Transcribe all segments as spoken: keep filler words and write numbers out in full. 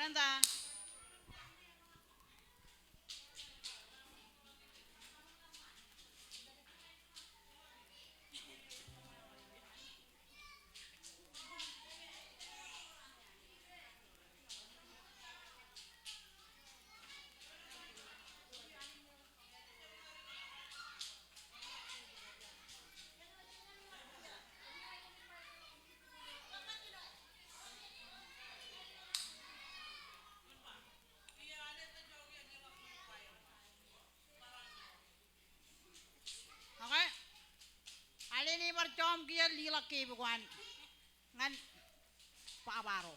Kōn ta? Okay. Alen ej bar jọọm kiiō leḷọk keep ko an ñan baba ro.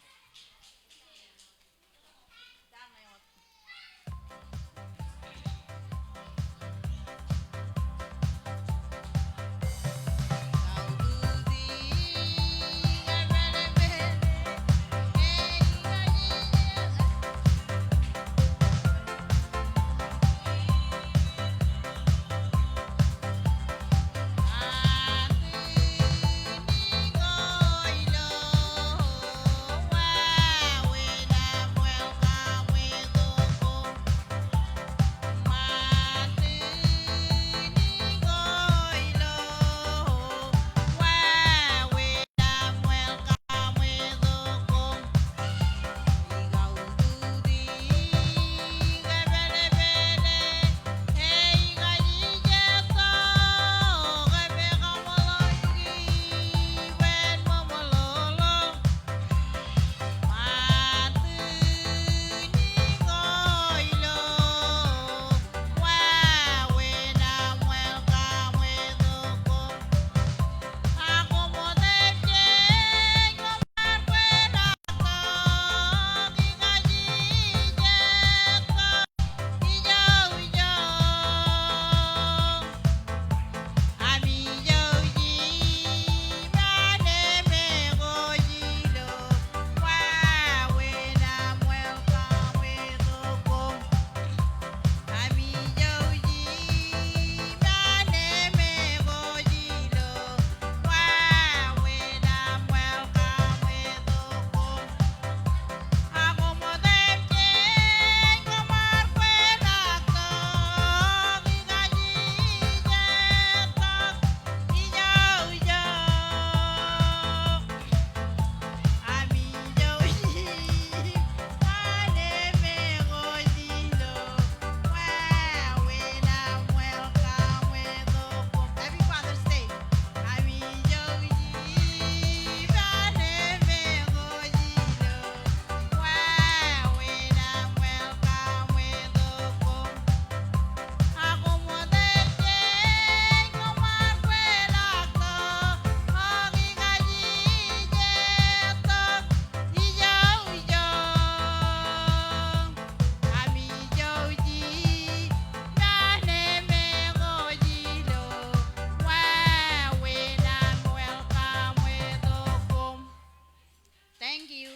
Thank you.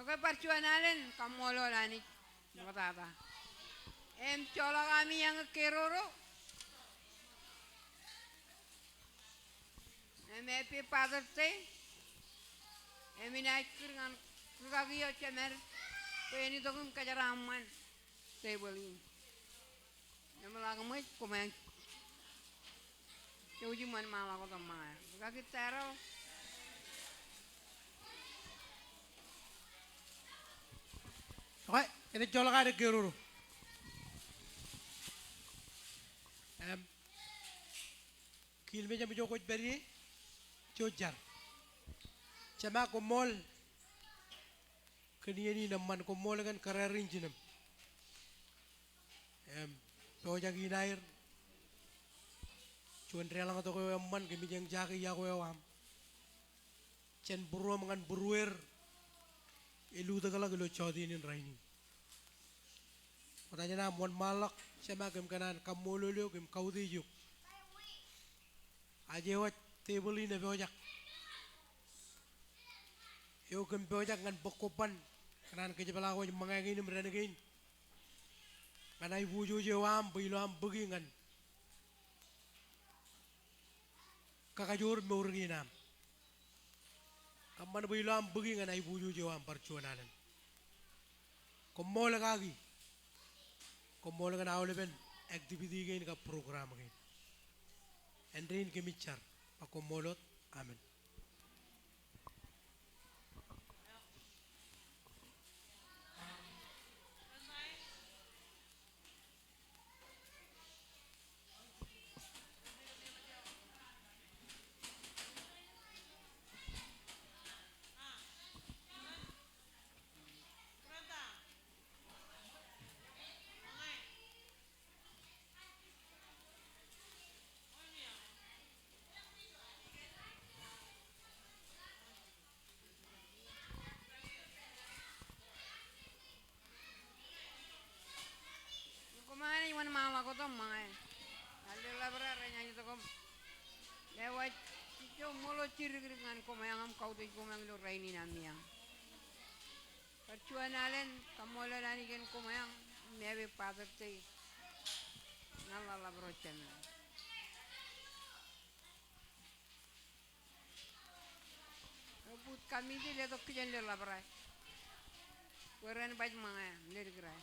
Ekwe, bar juon alen kaṃṃoolol Anij ṃoktata. Im joḷọk ami eñin keroro. Im happy Father's Day. Im inaaj kūr ñan rūkaki eo jemed bwe en itok im kōjeraaṃṃan tebōḷ in. Im ḷak ṃōj, koṃeañ jouj im wōnṃaanḷọk wōt ṃōñā. Rūkaki Taro. Okay, enaaj joḷọk ad keroro. Im Kiil mejāmej eo kwōj pād ie, ijo jar. Jema, koṃṃool kōn iien in eṃṃan, koṃṃool kōn kōrā rein jinem. Im pojak in aer. Juon deḷọñtok eo eṃṃan kōmij eñjake iọkwe eo aṃ jān būruōṃ ñan būrueer elutōkḷọk ilo jọteen in rainin. Ṃokta jān aṃ wōnṃaanḷọk Jema kōm kōṇaan kaṃṃoolol eok im kautiej eok. Aje wōj tebōḷ in epojak. Eo kōm pojak ñan bōk kobban kōṇaan kōjepḷaak wōj ṃōñā kein im dān kein ñan aiboojoj eo aṃ bwe ilo am bōki ñan kakajoor mour kein am. Kōṃṃan bwe ilo am bōki ñan aiboojoj eo aṃ bar juon alen. Koṃṃool kaki. Koṃṃool kōn aolepen activity kein kab program kein. Āindein kōmij jar ba koṃṃool wōt. Amen. Koṃ ñan wōnṃaanḷọk wōt ṃōñā. Alen ḷap ro renaaj itok im lewōj ijoko ṃool wōt jidikdik ñan koṃeañ im kautiej koṃeañ ilo rainin aṃ meañ. Bar juon alen kaṃṃoolol Anij kōn koṃeañ im happy Father's Day ñan ḷaḷḷap ro jān Booth committee letok kijenlōñ ḷap ro bwe ren baj ṃōñā im ledik ro.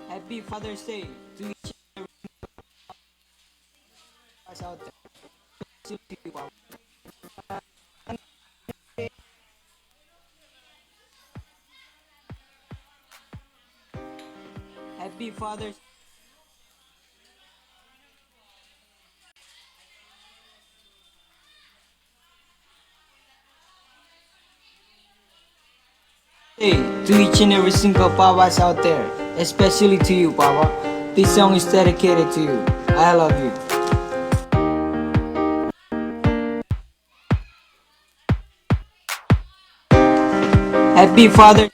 Happy Father's Day to each and every Father's out there. Happy Father's Hey, to each and every single papas out there, especially to you, Papa. This song is dedicated to you. I love you. Happy Father.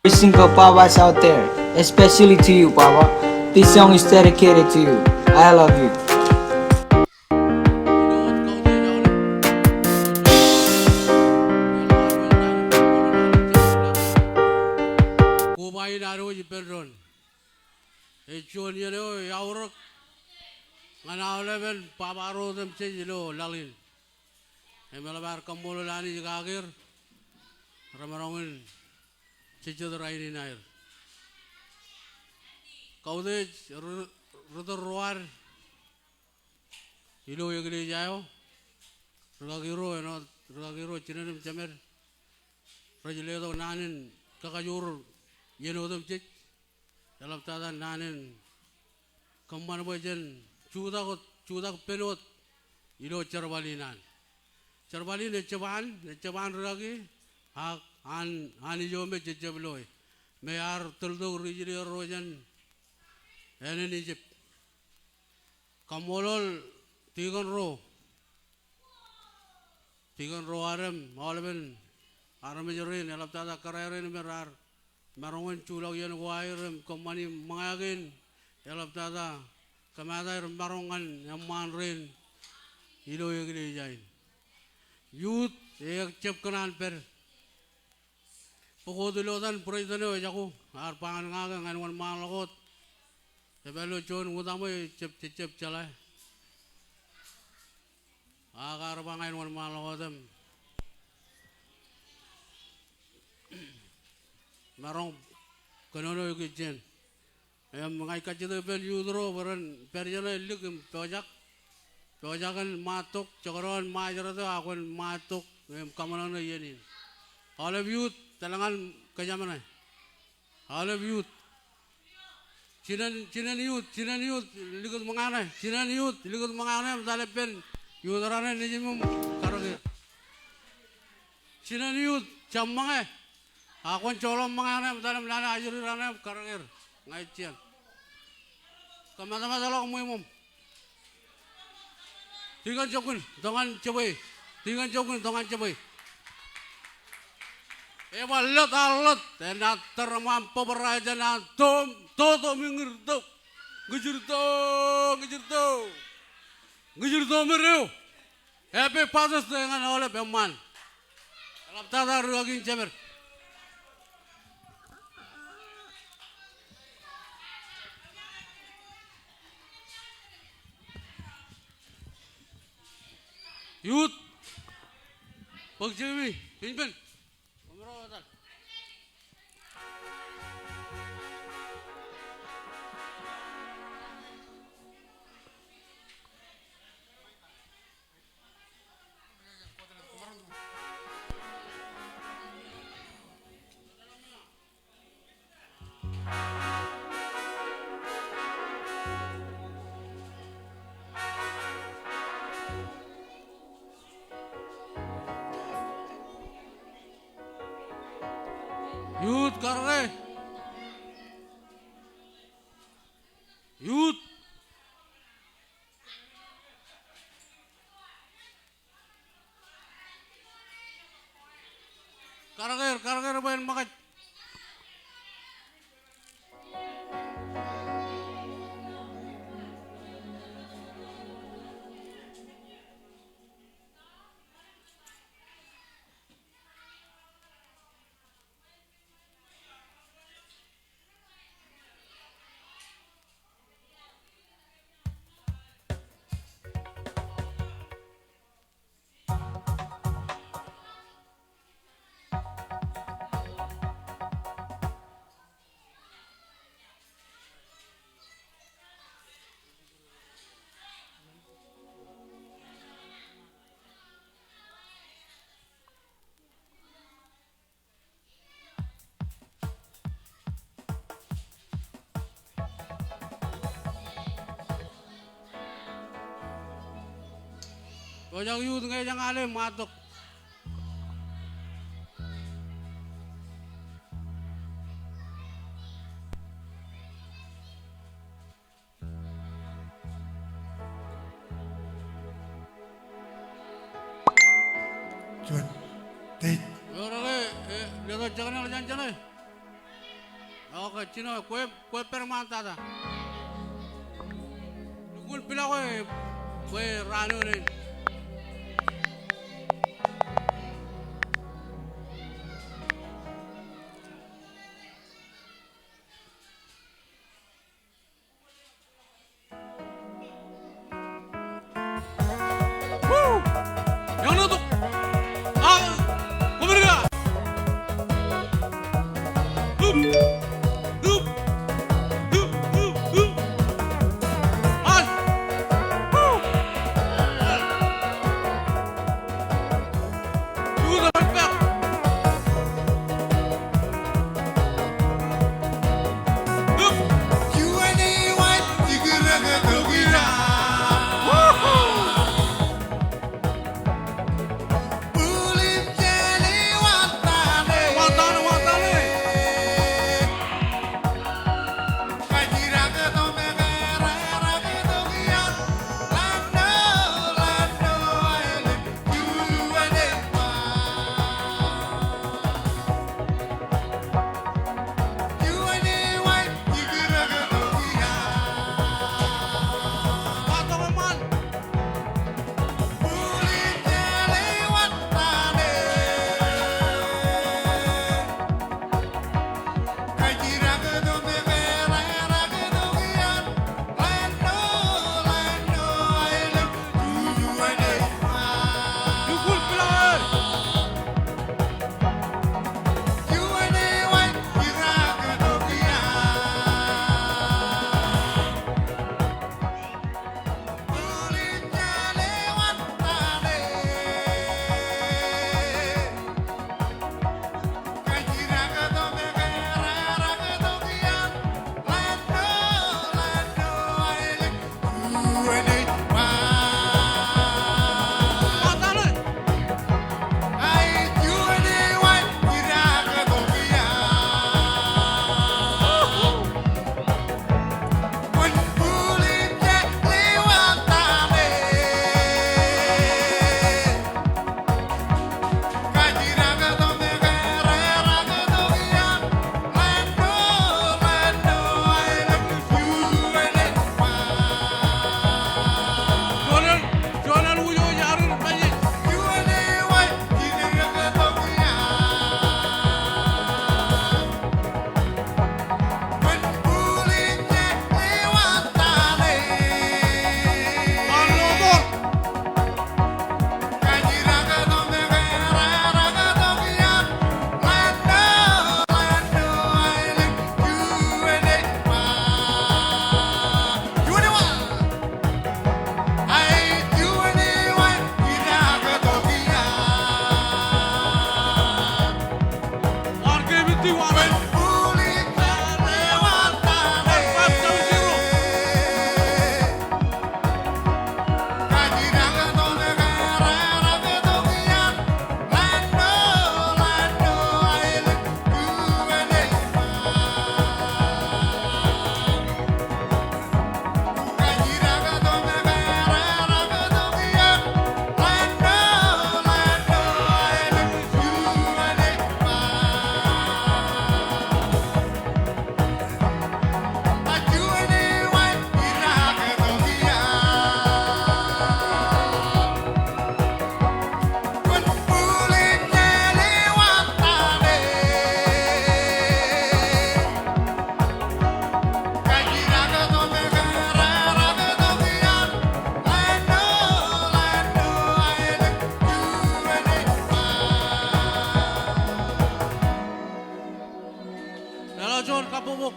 Every single papas out there, especially to you, Papa. This song is dedicated to you. I love you. Koba in ad wōj ippān doon. Ej juon iien eo eaorōk ñan aolepen baba ro otemjej ilo laḷ in. Im eḷap ad kaṃṃoolol Anij kake er remaroñ in jejjet rainin aer. Kautiej ri-, ri-tōl ro ad ilo eklejia eo, rikaki ro, āinwōt rikaki ro jined im jemed, rej letok naan in kakajoor iien otemjej. Eḷaptata naan in kōṃṃan bwe jen jutak wōt, jutak pen wōt ilo jerbal in an. Jerbal in ejjab an, ejjab an rikaki, ak an, an ijo me jejjab loe. Me ear tōltok ri-Israel ro jān ānen Ijip. Kaṃṃoolol tikōn ro. Tikōn ro ad im aolepen armej rein, eḷaptata kōrā rein me raar maroñ in juḷọk iien ko aer im kōṃṃani ṃōñā kein, eḷaptata kōmaat aer maroñ ñan eṃṃaan rein ilo eklejia in. Youth, ejjab kōṇaan pād. Bōk wōt ilo etan president eo ejako, ear ba ñan ña ke ñan wōnṃaanḷọk wōt. Epād ilo juon utaṃwe ejjab, jejjab jeḷā. Ak ear ba ña in wōnṃaanḷọk wōt im maroñ kōnono ikijjien. Im ña ij kajjitōk ippān youth ro bwe ren pād ijeṇe lik im pojak. Pojak in ṃaat tok, jekdọọn Ṃajeḷ eo, ak kwōn ṃaat tok im kaṃōṇōṇō iien in. Aolep youth, etal ñan kōjām ṇe. Aolep youth. Jinen, jinen youth, jinen youth, likūt ṃōñā ṇe. Jinen youth, likūt ṃōñā ṇe, etal ippān youth raṇe nejimem karōk er. Jinen youth, jab ṃōñā. Ak kwōn joḷọk ṃōñā ṇe, etal im naan ajri raṇe, karōk er. Ña ij jian. Kōmatmatḷọk ṃweo ṃōṃ. Tikōn jokwe in, tok ñan jebwe. Tikōn jokwe in, tok ñan jebwe. Ej ba ḷot, a ḷot, enaaj tōrṃaan bōbrae jān an to, to, to, mi ñūrto. Ñūjirto, ñūjirto. Ñūjirto ṃōd eo. Happy Father's Day ñan aolep eṃṃaan. Eḷaptata rikaki in jemed. Youth. Bōk jeiṃ e, inpen. Karōke. Youth. Karōke er, karōke er bwe en ṃōkaj. Pojak youth ñe ejañ ale ṃaat tok. Juon. Teit. Ewōr ke, e, letok jekdọọn jān jeṇe. Okay, jino, kwe, kwe pād ṃaantata. Lukkuun pilọk e, kwe raan eo in. Woo! Eñṇe tok. A, koṃ ri ka. Up. Up. Up, up, up. An. Woo!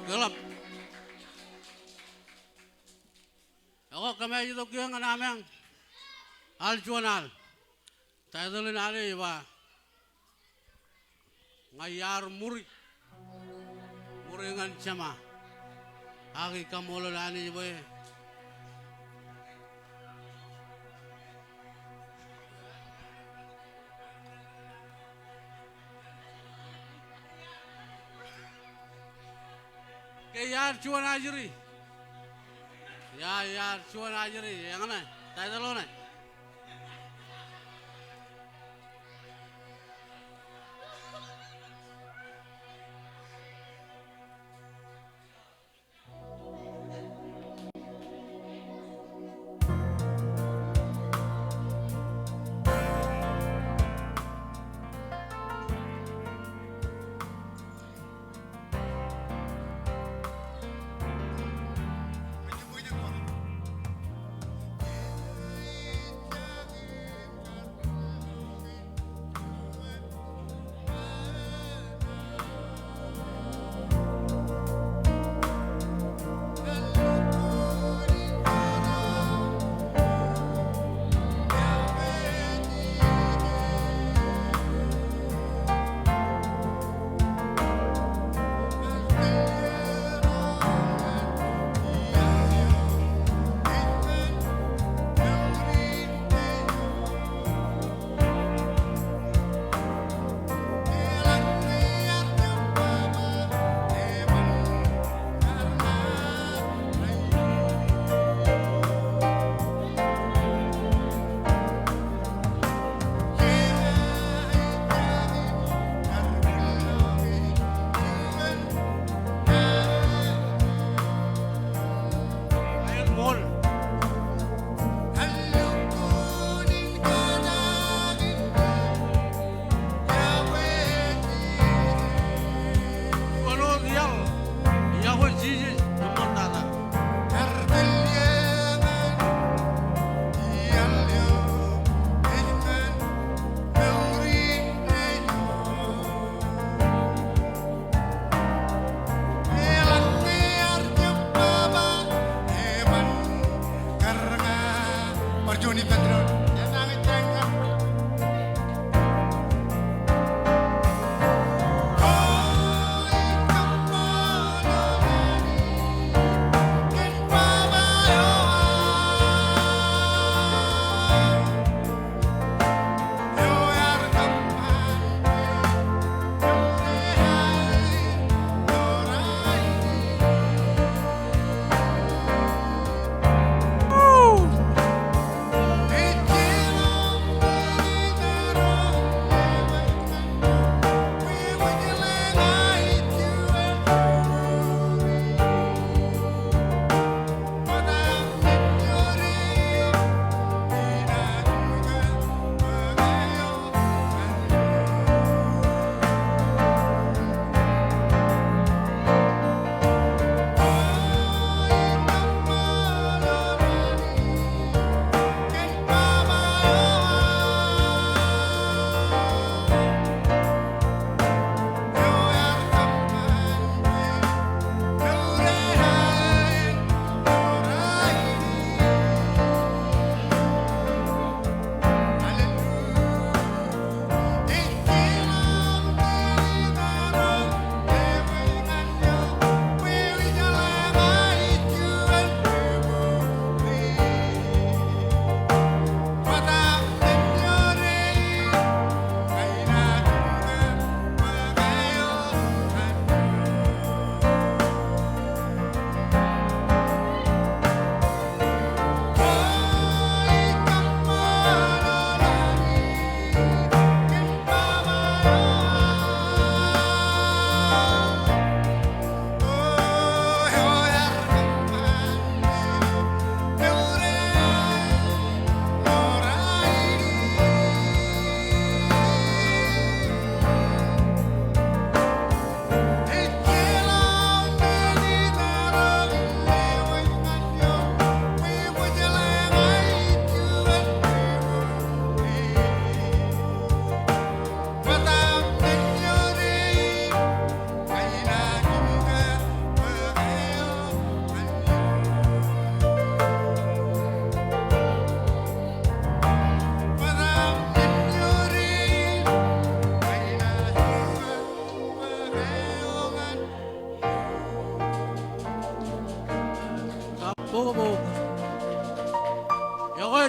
Keḷap. Ekwe kōmij itok kiiō ñan ameañ al juon al. Taitōḷ in al ej ba Ña iar muri, muri ñan Jema. Ak ij kaṃṃoolol Anij bwe ke iar juon ajri. Ia, iar juon ajri, eñṇe, taitōḷ eo ṇe.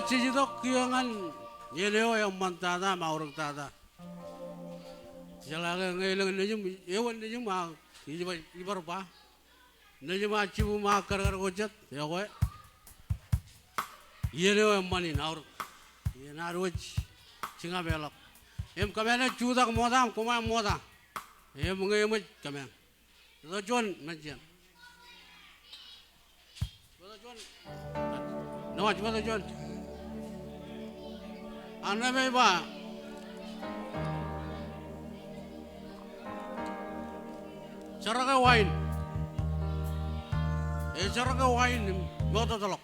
jej itok kiiō ñan iien eo eṃṃan tata im aorōk tata. Jeḷā ke ñe elōñ nejiṃ, ewi nejiṃ ak ij bar, ij bar ba. Nejiṃ ak jibwiṃ ak kōdkōd ko jet, ekwe. Iien eo eṃṃan in aorōk. Iien ad wōj jiñapeḷọk. Im kōmān ej jutak ṃokta im koṃ ṃokta. Im ñe eṃōj kōmān. Bōtajuon, Manjian. Bōtajuon. Nōṃba, bōtajuon. Anne ej ba. Jerọke wain. Ej jerọke wain im moototḷọk.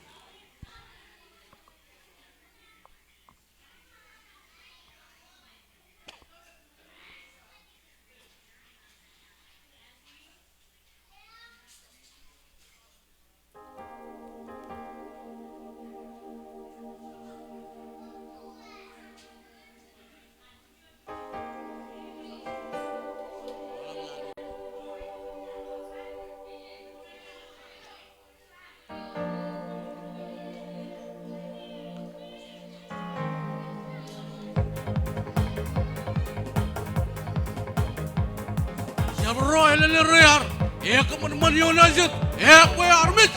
Jabdewōt ro, elōñ ro ear, ekōṃṃan ṃōn ioon ajet, ekwe armej.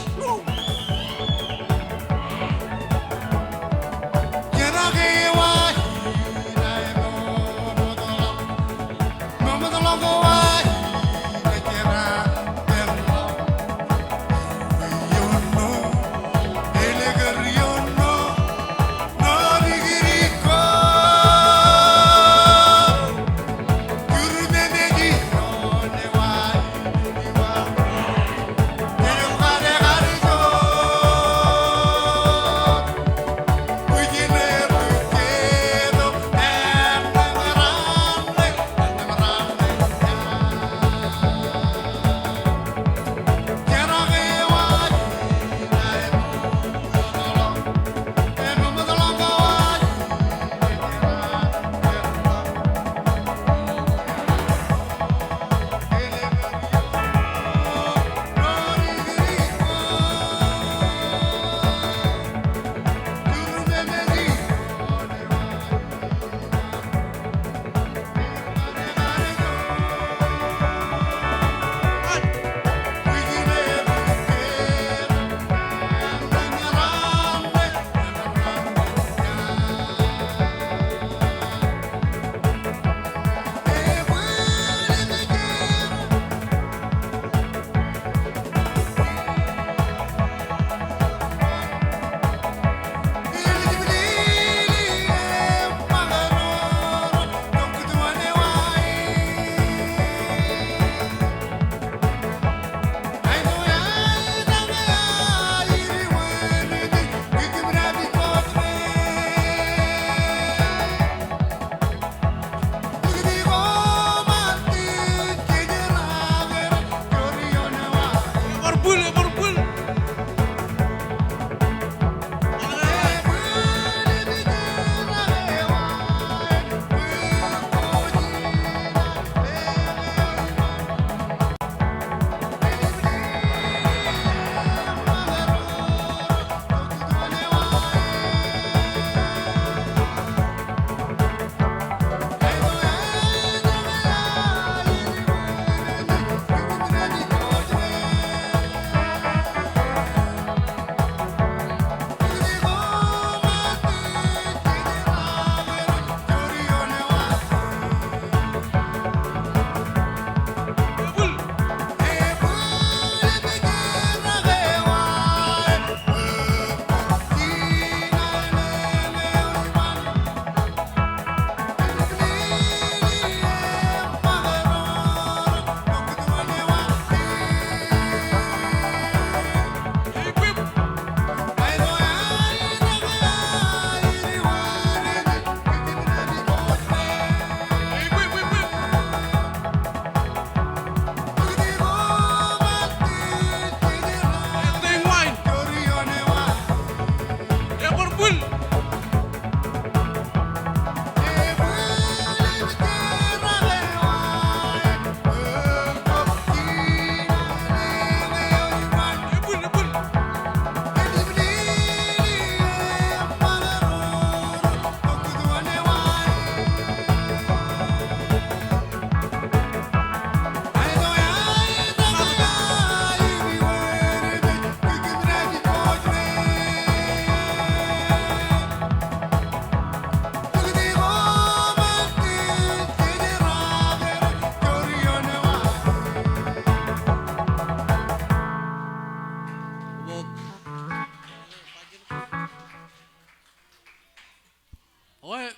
Ekwe,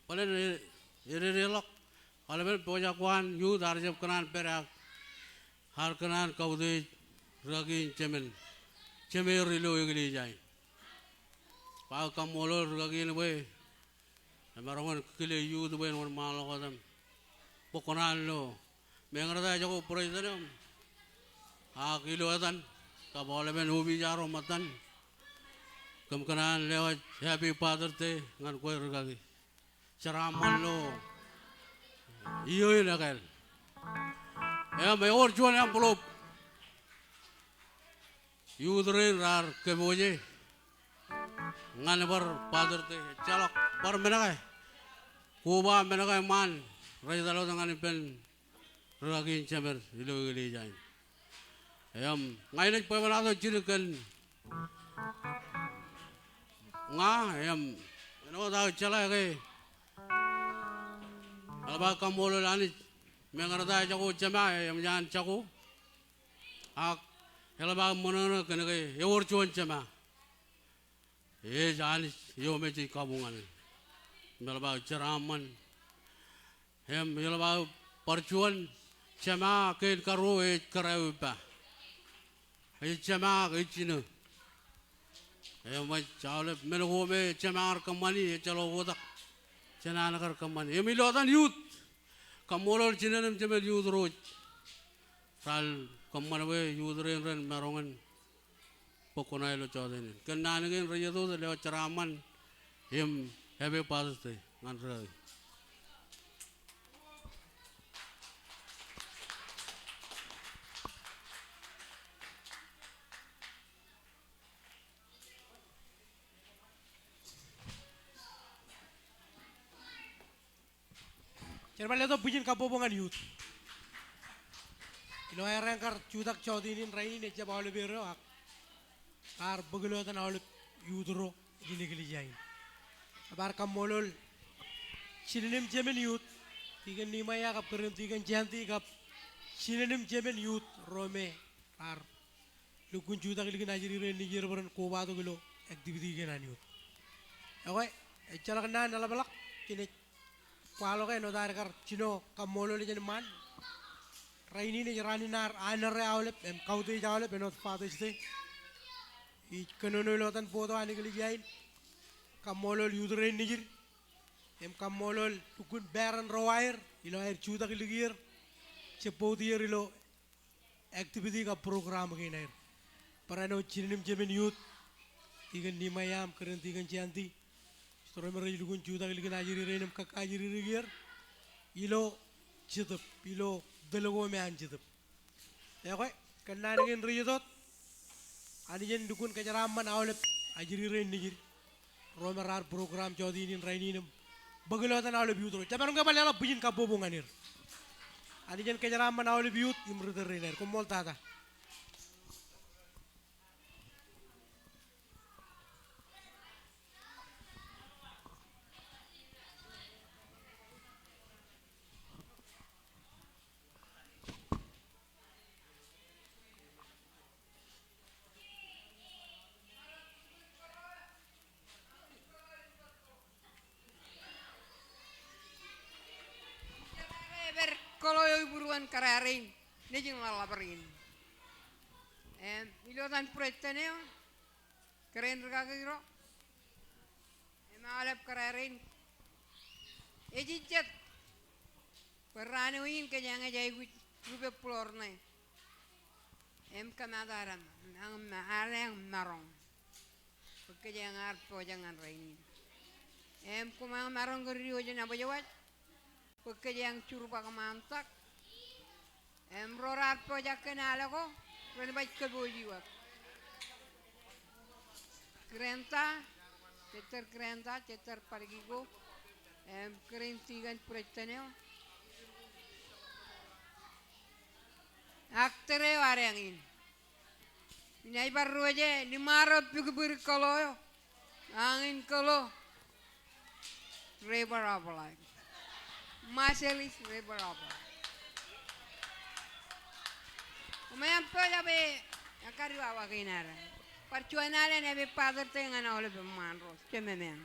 bōlen e, ededeḷọk aolepen pojak ko an youth ear jab kōṇaan pād ak ear kōṇaan kautiej rikaki in jemān, jemāer ilo eklejia in. Ba kaṃṃoolol rikaki in bwe emaroñ in kile youth bwe en wōnṃaanḷọk wōt im bōk kōṇaan ilo meñe rej jako president eo im ak ilo etan kab aolepen opija ro ṃōttan kōm kōṇaan lewōj happy Father's Day ñan kwe rikaki. Jeraaṃṃan ilo iiō in ekāāl. Im ewōr juon envelope youth rein raar kōpooje ñan bar Father's Day, ejjeḷọk bar men ke, koba men ke ṃaan rej etal wōt ñan ippān rikaki in jemād ilo eklejia in. Im ña inaaj bwebwenato jidik kōn ña im āinwōt aō jeḷā ke eḷap aō kaṃṃoolol Anij meñe rej jako jema im eṃōj an jako. Ak eḷap aō ṃōṇōṇō kōn ke ewōr juon jema ej Anij eo me jej kabuñ ñan e. Im eḷap aō jeraaṃṃan. Im eḷap aō bar juon jema kein karuo ej kōrā eo ippa. Ej jema ak ej jino. Im ej aolep men ko me jema ear kōṃṃani ejjeḷọk oktak jān an kar kōṃṃani. Im ilo etan youth, kaṃṃoolol jinen im jemān youth ro ej raar kōṃṃan bwe youth rein ren maroñ in bōk kuṇaō ilo jota in. Kōn naan kein rej itok wōt, lewōj jeraaṃṃan im happy Father's Day ñan rikaki. Jen bar letok bwijin kabbokbok ñan youth. Ilo aer eañ kar jutak jota in rainin, ejjab aolepeer eo ak raar bōk ilo etan aolep youth ro ijin eklejia in. Ebar kaṃṃoolol jinen im jemān youth, Tikōn Nimaia kab kōrā in Tikōn Jandi kab jinen im jemān youth ro me raar lukkuun jutak ilikin ajri rein nejier bwe ren kobatok ilo activity kein an youth. Ekwe, ejjeḷọk naan eḷapḷọk, jenaaj kwaḷọk e āinwōt ad kar jino kaṃṃoolol jān ṃaan. Rainin ej raan in ad honor e aolep im kautiej aolep āinwōt Father's Day. Ij kōnono ilo etan board eo an eklejia in, kaṃṃoolol youth rein nejid im kaṃṃoolol lukkuun parent ro aer ilo aer jutak likier jab boutier ilo activity kab program kein aer. Barāinwōt jinen im jemān youth, Tikōn Nimaia im kōrā in Tikōn Jandi, ij tōre me rej lukkuun jutak ilikin ajri rein im kakkajri ri kier ilo Jetōb, ilo tōl ko me an Jetōb. Ekwe, kōn naan kein rej itok wōt, Anij en lukkuun kōjeraaṃṃan aolep ajri rein nejid ro me raar program jota in rainin im bōk ilo etan aolep youth ro. Jemaroñ ke bar leḷọk bwijin kabbokbok ñan er. Anij en kōjeraaṃṃan aolep youth im ri tōl rein aer. Koṃṃool tata. Ej pād kōḷo eo ibwiruon kōrā rein nejin ḷōḷḷap rein. Im ilo etan būreejtōn eo, kōrā in rikaki ro im aolep kōrā rein, ej jet bwe raan eo in kōjeañ ej aikuj rupe būḷoor ṇe im kōmaat ad aṃ, aṃ, ad aṃ maroñ. Bwe kōjeañ ar pojak ñan rainin. Im koṃ aṃ maroñ kōn diwōj nabōjwōj bwe kōjeañ jur bōk ṃaantak. Im ro raar pojak kōn al ko ren baj kōpooj iwōj. Grenta, Jester Grenta, Jester Parkiko, im kōrā in Tikōn būreejtōn eo. Ak tōre eo adeañ in. Inaaj bar diwōje liṃaro pukpuk kōḷo eo. Añin kōḷo. Rebar ablaik. Marshallese rebar ablaik. Koṃ aṃ pojak bwe ekkar iwawa kein ad bar juon alen happy Father's Day ñan aolep eṃṃaan ro jemān.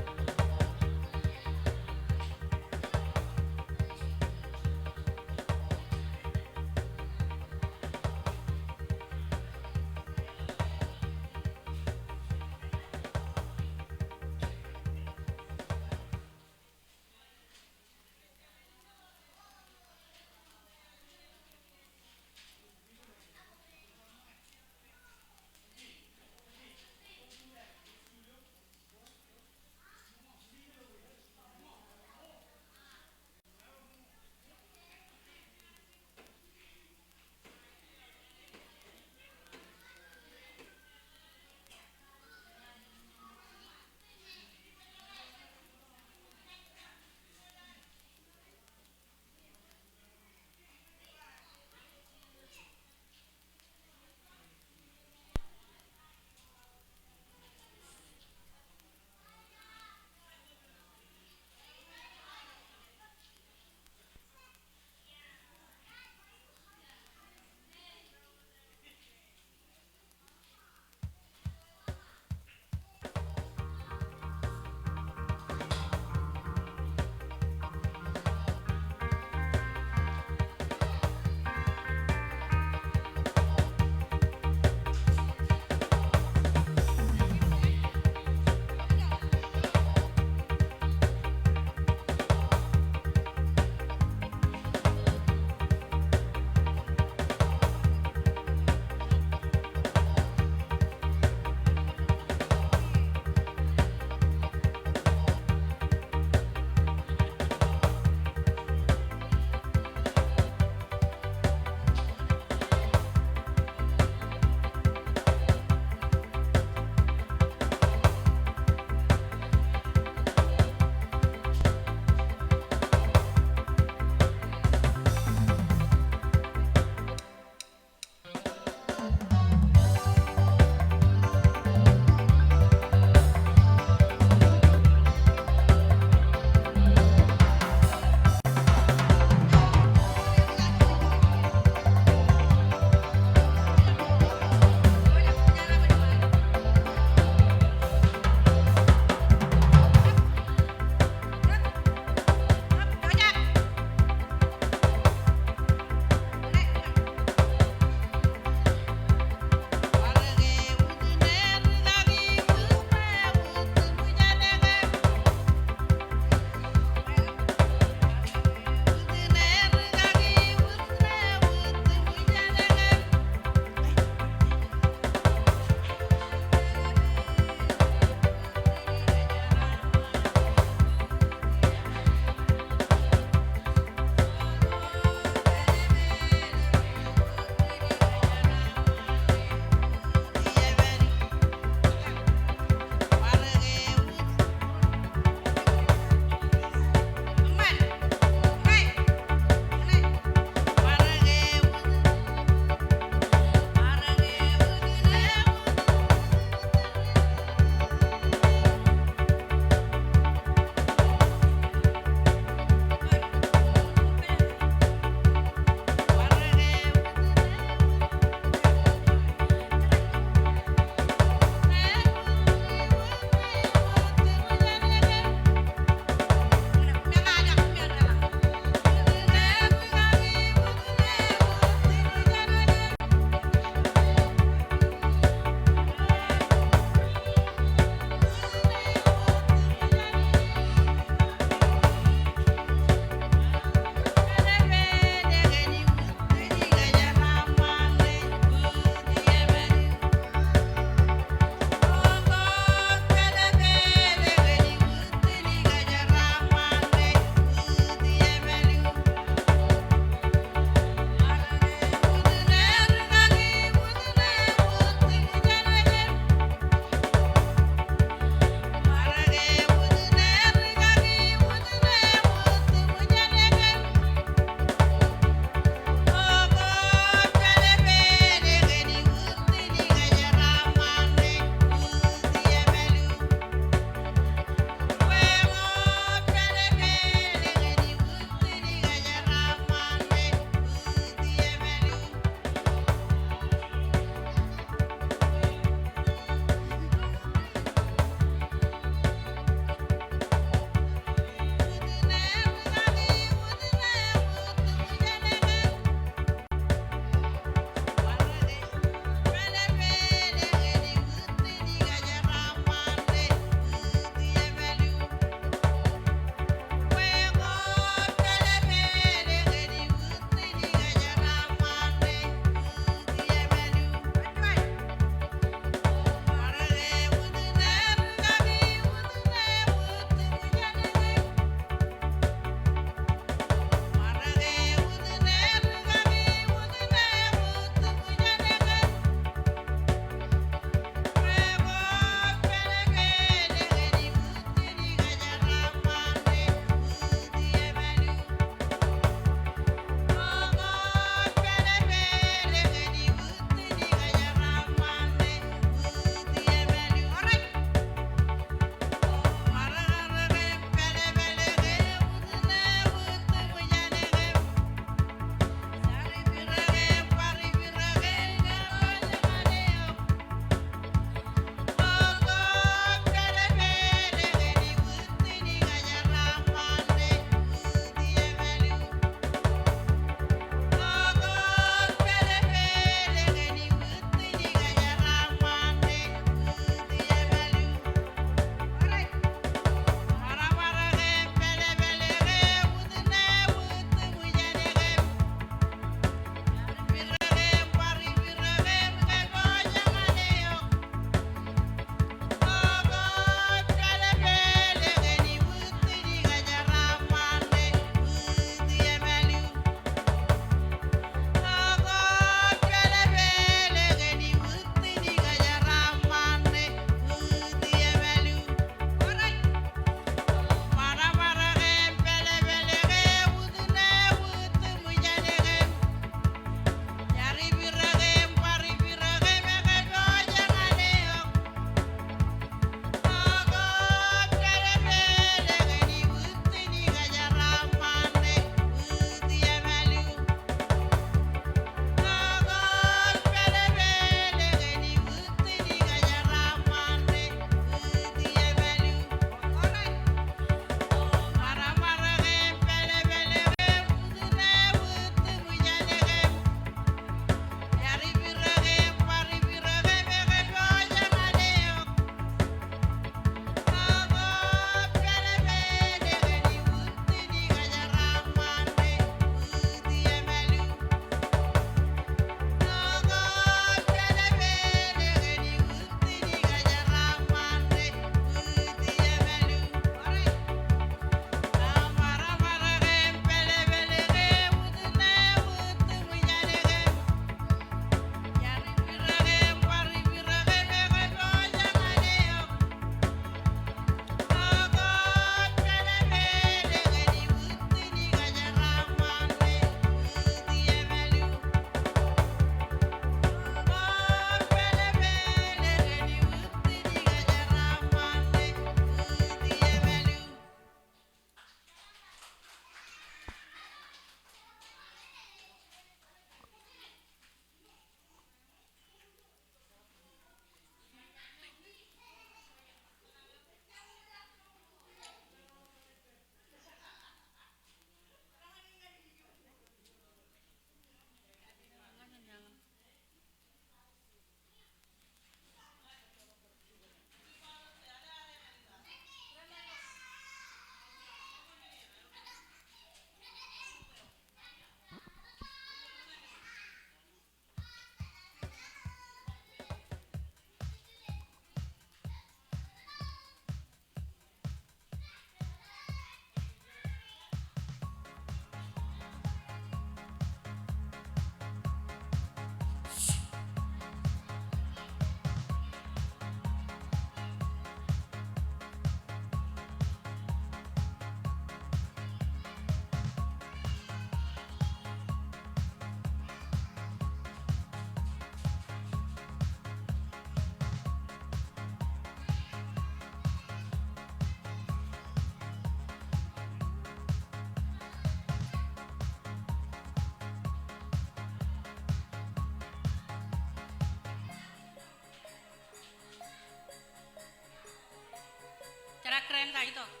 Kōrā in kajitok.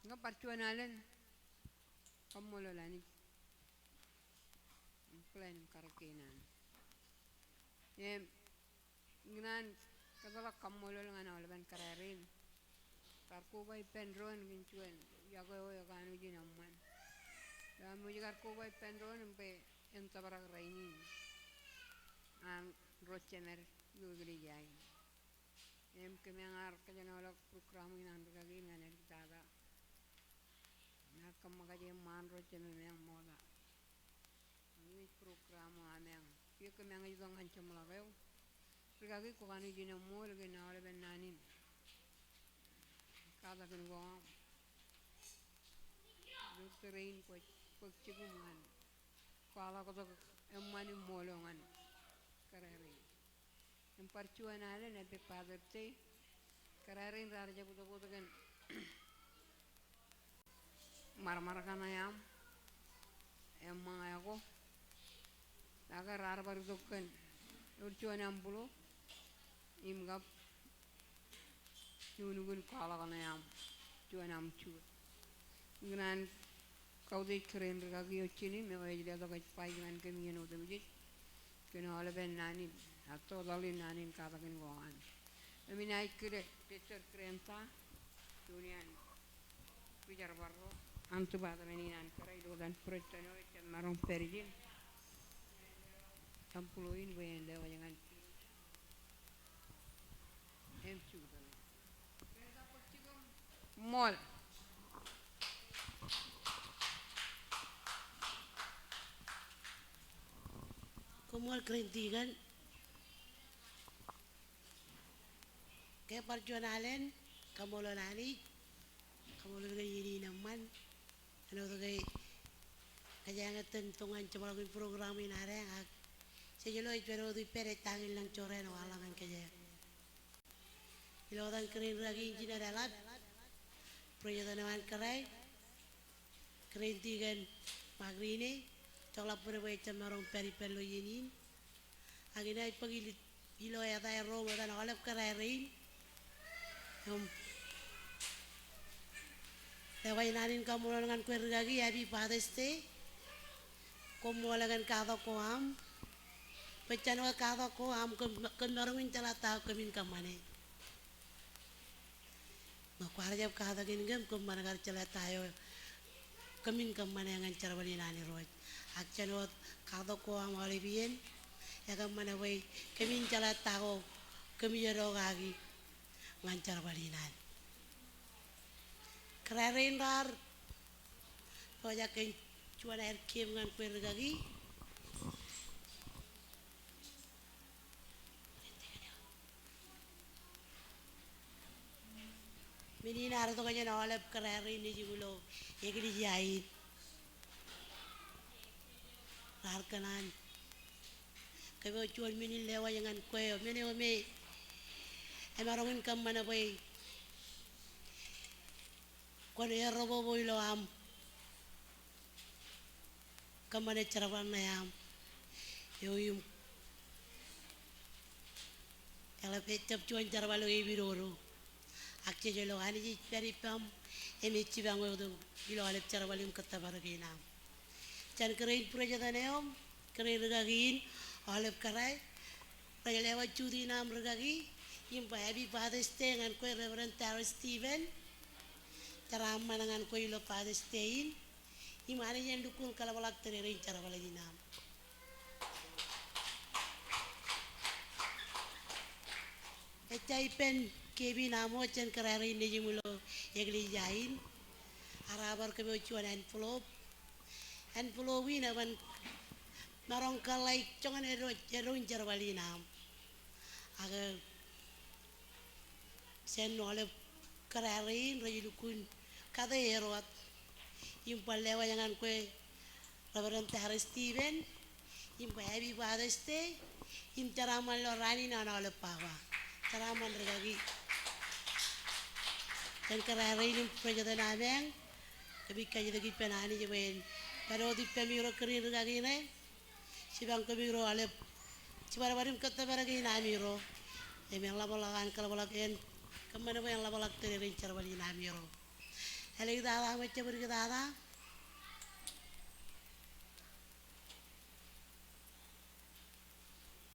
Ñe bar juon alen kaṃṃoolol Anij im plan im karōk kein an. Im ikōṇaan kōtḷọk kaṃṃoolol ñan aolepen kōrā rein raar koba ippān doon kōn juon yokwe eo ekanooj in eṃṃan. Eo eṃōj kar koba ippān doon im bwe en tōprak rainin an ro jemed ilo eklejia in. Im kōm ear kōjenolọk program in an rikaki in ñan āliktata. Im ear kōṃṃakūt eṃṃaan ro jemem eṃṃoota. Im ej program eo ameañ. Kiiō kōm eañ itok ñan jeṃḷọk eo. Rikaki, kwō kanooj in eṃṃool kōn aolepen naan in katak in ko aṃ. Ilo tōre in kwōj bōk jikin ñan kwaḷọk tok eṃṃan im ṃool eo ñan kōrā rein. Im bar juon alen, happy Father's Day. Kōrā rein raar jab itok wōt kōn ṃarmar kaṇe aṃ, eṃṃan eo ko. Ak raar bar itok kōn ewōr juon envelope im kab nuknuk in kwaḷọk ṇe aṃ, juon aṃ juon. Ikōṇaan kautiej kōrā in rikaki eo jinen im eo ej letok ej ba ñan kōm iien otemjej kōn aolepen naan in, ak totally naan in katak in ko an. Im inaaj kile Pastor Granta, juon iaan ri-jerbal ro an department in an kōrā, ilo etan President eo ej jab maroñ pād ijin, jab būloin bwe en lewōj ñan Ṃool. Koṃṃool kōrā in tikōn. Ke bar juon alen, kaṃṃoolol Anij, kaṃṃoolol kōj iien in eṃṃan. Āinwōt ke kōjeañ etan tok ñan jeṃḷọkin program in adeañ, ak jej lo ej pād wōt ippād, ej ta ñan lañ jorrāān waḷọk ñan kōjeañ. Ilo etan kōrā in rikaki in jino deḷọñ, President eo an kōrā, kōrā in tikōn Mark Rine, ejjeḷọk bōd bwe ejjab maroñ pād ippān ilo iien in. Ak inaaj bōk ilo eta eo ro im etan aolep kōrā rein. Im lewōj naan in kaṃṃoolol ñan kwe rikaki, happy Father's Day. Koṃṃool kōn katak ko aṃ. Bwe jān wōt katak ko aṃ kōm, kōm maroñ in jeḷā ta eo kōmin kōṃṃane. Ñe kwaar jab katakin kōm, kōm ṃan kar jeḷā ta eo kōmin kōṃṃane ñan jerbal in an Irooj. Ak jān wōt katak ko aṃ aolep iien, ekōṃṃane bwe kōmin jeḷā ta ko kōmij eddo kaki ñan jerbal in an. Kōrā rein raar pojak kōn juon aer kiiō ñan kwe rikaki. Men in ear itok jān aolep kōrā rein nejim ilo eklejia in. Raar kōṇaan kōpooj juon men in lewōj ñan kwe eo, men eo me emaroñ in kōṃṃane bwe kwōn errobobo ilo aṃ kōṃṃane jerbal ṇe aṃ. Eo im eḷap, ejjab juon jerbal eo epidodo. Ak jej lo Anij ej pād ippaṃ im ej jipañ wōt eok ilo aolep jerbal im kōttōpar kein aṃ. Jān kōrā in president eo im kōrā in rikaki in, aolep kōrā, rej lewōj juuti in aṃ rikaki im ba happy Father's Day ñan kwe Reverend Darrell Stephen. Jeraaṃṃan ñan kwe ilo Father's Day in. Im Anij en lukkuun kaḷapḷọk tōre rein jerbal in aṃ. Ejja ippān keep in aṃ wōt jān kōrā rein nejim ilo eklejia in. Ak raar bar kōpooj juon envelope. Envelope in eban maroñ kōḷḷāik joñan eddo, eddo in jerbal in aṃ. Ak jān aolep kōrā rein rej lukkuun kate er wōt im bar lewōj ñan kwe Reverend Darrell Stephen im ba happy Father's Day im jeraaṃṃan ilo raan in an aolep baba. Jeraaṃṃan rikaki. Jān kōrā rein im president eo ameañ, kōmij kajjitōk ippān Anij bwe en pād wōt ippāmi ro kōrā in rikaki ṇe. Jipañ kōmiro aolep jibadbad im kōttōpar kein amiro. Im en ḷapḷọk an kaḷapḷọk, en kōṃṃan bwe en ḷapḷọk tōre rein jerbal in amiro. Āliktata wōt jab ritata.